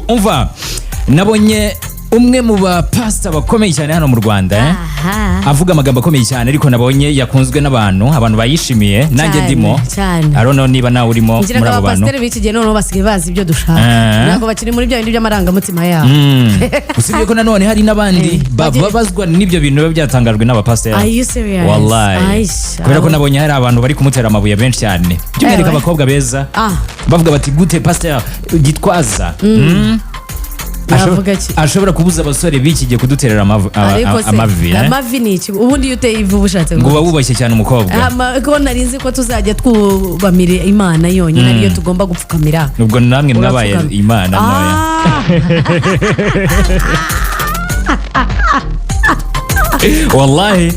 Umva, nabonye umwe mu bapasita bakomeye cyane hano mu Rwanda, eh? Avuga amagambo akomeye cyane, ariko nabonye yakunzwe n'abantu, abantu bayishimiye, nanjye ndimo. Cyane. I don't know niba nawe urimo Ngira muri ngo abo bantu. abapasiteri b'iki gihe noneho basigaye bazi ibyo dushaka. Ntabwo bakiri muri bya bindi by'amarangamutima yabo. Usibye ko nanone hari n'abandi bababazwa n'ibyo bintu biba byatangajwe n'abapasiteri. Are you serious? Wallahi. Aisha. Kubera ko nabonye hari abantu bari kumutera amabuye benshi cyane, by'umwihariko abakobwa beza, bavuga bati: "Gute Pasiteri Gitwaza Navuga ki? ashobora kubuza abasore b'iki gihe kuduterera Ariko se amavi, eh?" Amavi ni iki ubundi? Iyo uteye ivi uba ushatse Ngo uba kuvuga iki? wubashye cyane umukobwa. Ko nari nzi ko tuzajya twubamira Imana yonyine, ariyo tugomba gupfukamira. Ubwo namwe mwabaye Urapfukama. imana ntoya. Wallahi,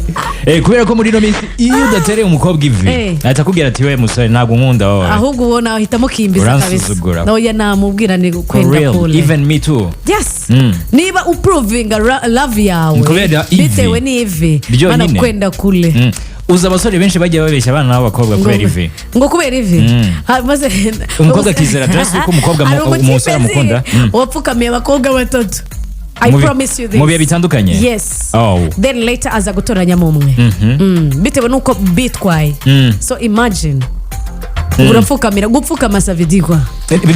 kubera ko muri ino minsi iyo udatereye umukobwa ivi, ahita akubwira ati: "We musore, ntabwo nkunda wowe." Ahubwo ubona ahitamo kimbiza kabisa. Uransuzugura. Oya, namubwira ni For kwenda real, kure. even me too. Yes, niba uprovinga love yawe Kubera ivi. bitewe n'ivi. Ryonyine. Mana, kwenda kure. Uzi abasore benshi bagiye babeshya abana b'abakobwa kubera ivi? Ngo kubera ivi. Ha, maze Umukobwa akizera dress yuko umukobwa Hari umutipe umusore nzi amukunda. Wapfukamiye abakobwa batatu. I promise you this. Mu bihe bitandukanye? Yes. Oh. Then later aza gutoranyamo umwe bitewe n'uko bitwaye. So imagine urapfukamira, gupfukama savidigwa.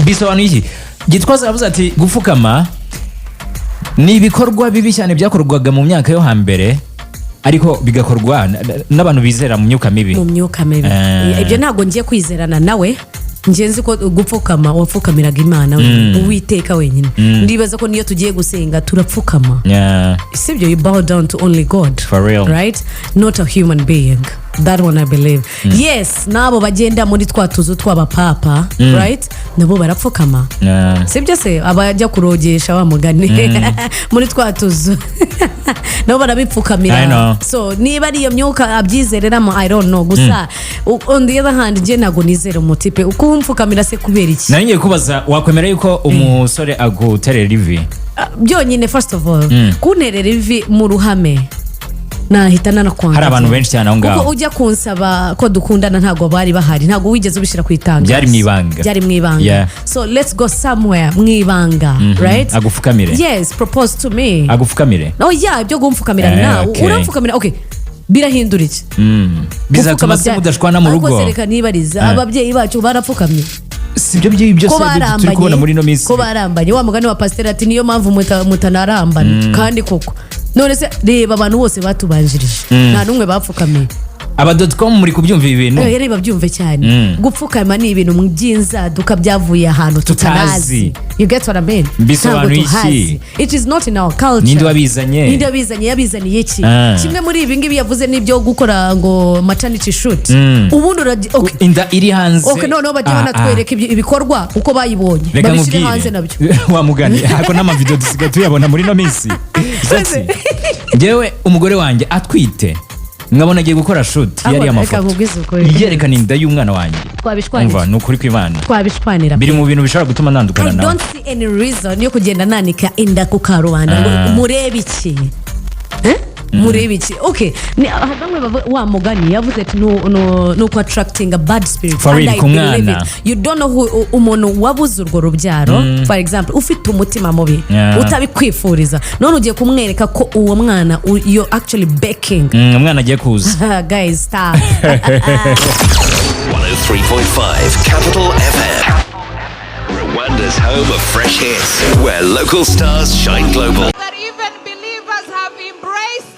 Bisobanuye iki? Gitwaza yavuze ati gupfukama ni ibikorwa bibi cyane byakorwaga mu myaka yo hambere, ariko bigakorwa n'abantu bizera mu myuka mibi. Mu myuka mibi. Ibyo ntabwo ngiye kwizerana nawe. Ngiye nzi ko gupfukama wapfukamiraga Imana wenyine, Uwiteka wenyine. Ndibaza ko niyo tugiye gusenga turapfukama, sibyo? You bow down to only God. For real. Right, not a human being. That one I believe, yes. N'abo bagenda muri twa tuzu tw'abapapa, right, nabo barapfukama. Sibyo se? Abajya kurogesha wa mugani muri twa tuzu nabo I barabipfukamira. know. So niba ari iyo myuka abyizereramo, I don't know. Gusa on the other hand, njye ntabwo nizera umutipe ukumfukamira se kubera iki? Nari ngiye kubaza, wakwemera yuko umusore aguterera ivi? Ah, byonyine, first of all, kunterera ivi mu ruhame nahita nanakwanga. Hari abantu benshi cyane aho ngaho. Kuko ujya kunsaba ko dukundana ntabwo bari bahari, ntabwo wigeze ubishyira ku itangazo. Byari mu ibanga. Byari mu ibanga. So let's go somewhere mu ibanga, right? Agupfukamire. Yes, propose to me. Agupfukamire. Oh yeah, ibyo kumfukamira nawe uramfukamira, okay, birahindura iki? Bizatuma Gupfukama se mudashwana mu Ariko rugo? se reka nibariza, ababyeyi bacu barapfukamye? Si ibyo byose Ko turi barambanye, kubona muri ino minsi. ko barambanye, wa mugani wa pasiteri ati niyo mpamvu mutanarambana. Kandi koko, none se reba abantu bose batubanjirije, nta n'umwe bapfukamiye. Aba .com muri kubyumva ibi bintu? Reba, byumve cyane. Gupfukama ni ibintu by'inzaduka byavuye ahantu Tutazi. tutanazi. You get what I mean? Bisobanuye Ntabwo iki? tuhazi. It is not in our culture. Ninde wabizanye? Ninde wabizanye? Yabizaniye iki? Kimwe muri ibi ngibi yavuze n'ibyo gukora ngo maternity shoot. Ubundi uragi, okay. Inda iri hanze. Okay, noneho bajye banatwereka ibikorwa uko bayibonye, Reka babishyire nkubwire, hanze nabyo. wa mugani hako n'amavideo dusigaye tuyabona muri ino minsi. Zotsi, njyewe umugore wanjye atwite, nkabona agiye gukora shoot Ahubwo yari reka amafoto nkubwize ukuri. yerekana inda y'umwana wanjye. Twabishwanira. Umva, ni ukuri kw'Imana. Twabishwanira. Biri mu bintu bishobora gutuma I nandukana nawe. don't see any reason yo kugenda nanika inda ku karubanda ngo murebe iki? Eh? Murebe iki? Okay, ni bamwe wa mugani yavuze ati no no attracting a bad spirit. For And real, I ku believe mwana. it. You don't know who umuntu wabuze urwo rubyaro, for example, ufite umutima mubi, utabikwifuriza, none ugiye kumwereka ko uwo mwana you're actually baking. Umwana agiye kuza. Guys, stop. 103.5 Capital FM. Rwanda's home of fresh hits, where local stars shine global. That even believers have embraced.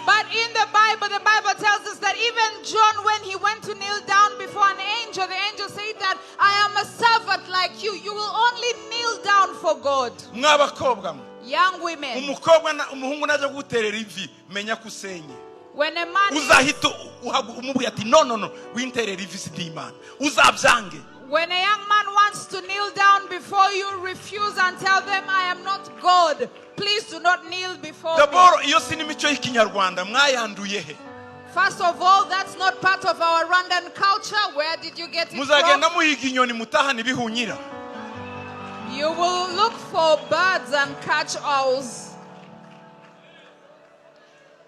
But in the Bible tells us that even John, when he went to kneel down before an angel, the angel said that I am a servant like you. You will only kneel down for God. Mw'abakobwa mwe, Young women, umukobwa umuhungu najya kuguterera ivi, menya ko usenye. When a man Uzahita umubwira ati: "No, no, no, winterera ivi, si Imana." Uzabyange. When a young man wants to kneel down before you, refuse and tell them, "I am not God. Please do not kneel before me." D'abord, iyo si n'imico y'ikinyarwanda, mwayanduye he? First of all, that's not part of our Rwandan culture. Where did you get it Muzagenda from? muhiga inyoni, mutahana ibihunyira. You will look for birds and catch owls.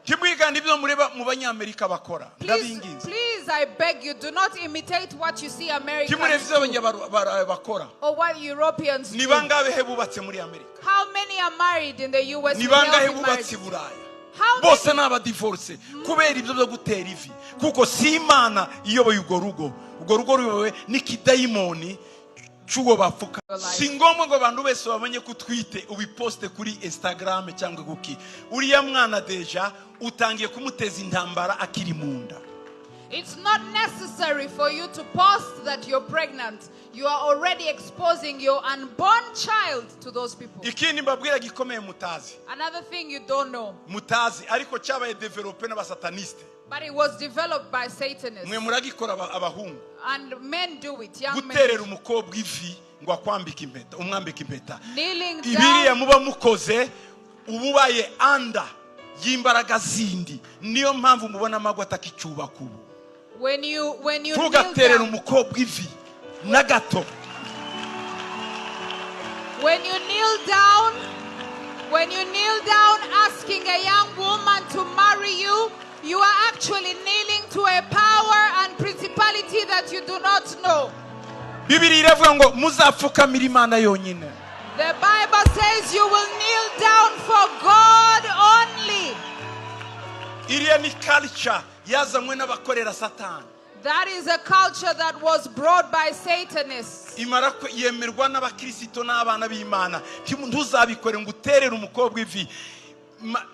Ntimwigane ibyo mureba mu Banyamerika bakora. Please, Ndabinginze. please. Please, I beg you, do not imitate what you see Ntimurebe Americans ibyo do abanyaburayi bakora. Or what Europeans Ni do. bangahe bubatse muri Amerika? How many are married in the US Ni with bangahe healthy bubatse marriages? I Buraya? How Bose many? ni abadivorce kubera ibyo byo gutera ivi, kuko si Imana iyoboye urwo rugo. Urwo rugo ruyobowe n'ikidayimoni cy'uwo bapfuka. Si ngombwa ngo abantu bose babonye ko utwite ubiposte kuri Instagram cyangwa kuki. Uriya mwana déjà utangiye kumuteza intambara akiri mu nda. It's not necessary for you to post that you're pregnant. You are already exposing your unborn child to those people. Ikindi mbabwira gikomeye mutazi, Another thing you don't know, mutazi ariko cyabaye développé n'abasataniste, but it was developed by Satanists. Mwe muragikora abahungu, And men do it, young men. guterera umukobwa ivi ngo akwambike impeta, umwambike impeta. Kneeling Ibiriya down. muba mukoze uba ubaye anda y'imbaraga zindi. Niyo mpamvu mubona amagwa atakicyubaka ubu. When you kneel Ntugaterere down, umukobwa ivi na gato. When you kneel down, when you kneel down asking a young woman to marry you, you are actually kneeling to a power and principality that you do not know. Bibiri iravuga ngo muzapfukamira Imana yonyine. The Bible says you will kneel down for God only. Iriya ni culture yazanywe n'abakorera Satani. That is a culture that was brought by Satanists. Imara yemerwa n'abakirisito n'abana b'Imana. Ntuzabikore ngo uterere umukobwa ivi.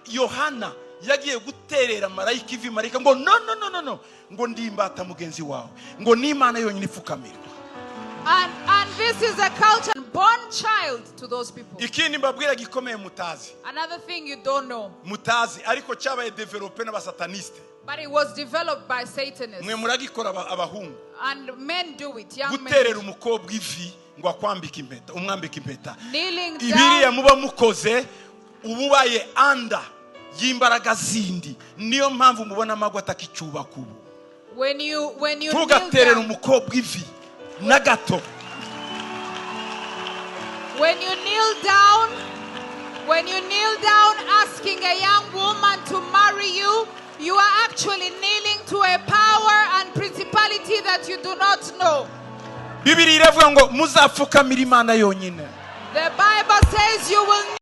Yohana yagiye guterera marayika ivi, marayika ngo no, no, no, no, no, ngo ndimbata mugenzi wawe, ngo n'Imana yonyine ipfukamirwa. And this is a culture born child to those people. Ikindi mbabwira gikomeye mutazi, Another thing you don't know, mutazi ariko cyabaye développé n'abasataniste, but it was developed by Satanists. Mwe muragikora abahungu, And men do it, young men. guterera umukobwa ivi ngo akwambike impeta, umwambike impeta. Kneeling Ibiriya down. muba mukoze uba ubaye anda y'imbaraga zindi. Niyo mpamvu mubona amagwa atakicyubaka ubu. When you kneel Ntugaterere down, umukobwa ivi na gato. When you kneel down, when you kneel down asking a young woman to marry you, you are actually kneeling to a power and principality that you do not know. Bibiri iravuga ngo muzapfukamira Imana yonyine. The Bible says you will